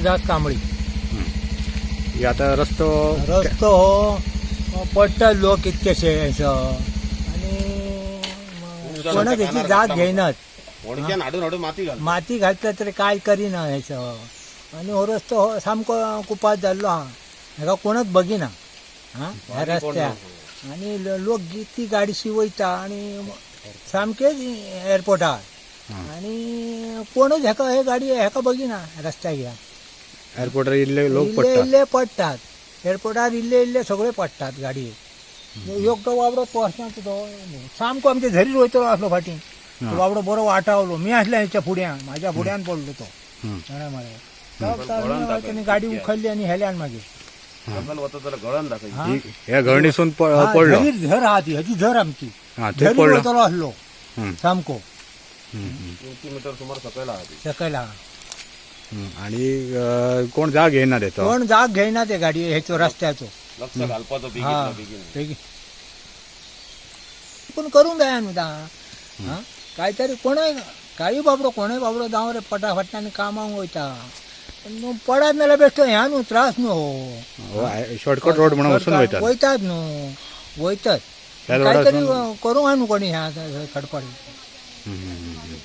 हरिदास कांबळी. हे आता रस्तो रस्तो हो पडटा लोक कितकेशे आनी कोणाक हेची जात घेयनात. होडक्यान हाडून हाडून माती घाल. माती घातल्या तरी काय करिना हेचो. आनी हो रस्तो हो सामको कुपात जाल्लो आहा, हेका कोणच बगिना. हा ह्या रस्त्यार आनी लोक ती गाडीशी वयता आनी सामकेच एअरपोर्टार आनी कोणच हेका हे गाडी हेका बगिना रस्त्याक ह्या. एअरपोर्टार इल्ले लोक इल्ले पडटात. इल्ले पडटात एअरपोर्टार, इल्ले इल्ले सगळे पडटात गाडयेक. एक तो बाबडो तो आसना तो सामको आमच्या झरीर वयतलो आसलो फाटीं. तो बाबडो बरो वाटावलो. मी आसले हेच्या फुड्यान, माझ्या फुड्यान पडलो तो. जाणा मरे, तेणी गाडी उखल्ली आनी हेल्यान मागीर. सकल वता जाल्यार गळन दाखय. हा. ह्या घरणीसून हा, पडलो. झरीर झर आहा ती, हेची झर आमची. हा, थंय झरीर पडलो. वयतलो आसलो सामको. 3 मिटर सुमार सकयल आहा ती. सकयल आहा. आणि कोण जाग घेयना तेचो. कोण जाग घेयना ते गाडी हेचो रस्त्याचो. लक्ष घालपाचो हा बेगीन बेगीन. बेगीन पूण करूंक जाय न्हू आतां. हा काय तरी कोणय कांय बाबडो कोणय बाबडो जावं रे पटाफटान कामाक वयता, पण न्हू पडात नाल्यार बेश्टो ह्या न्हू त्रास न्हू हो. शॉर्टकट रोड म्हणून वचून वयतात. वयतात न्हू, वयतात. ह्या काय तरी रोडासून करूंक आहा न्हू कोणी ह्या खडपड. हम्म.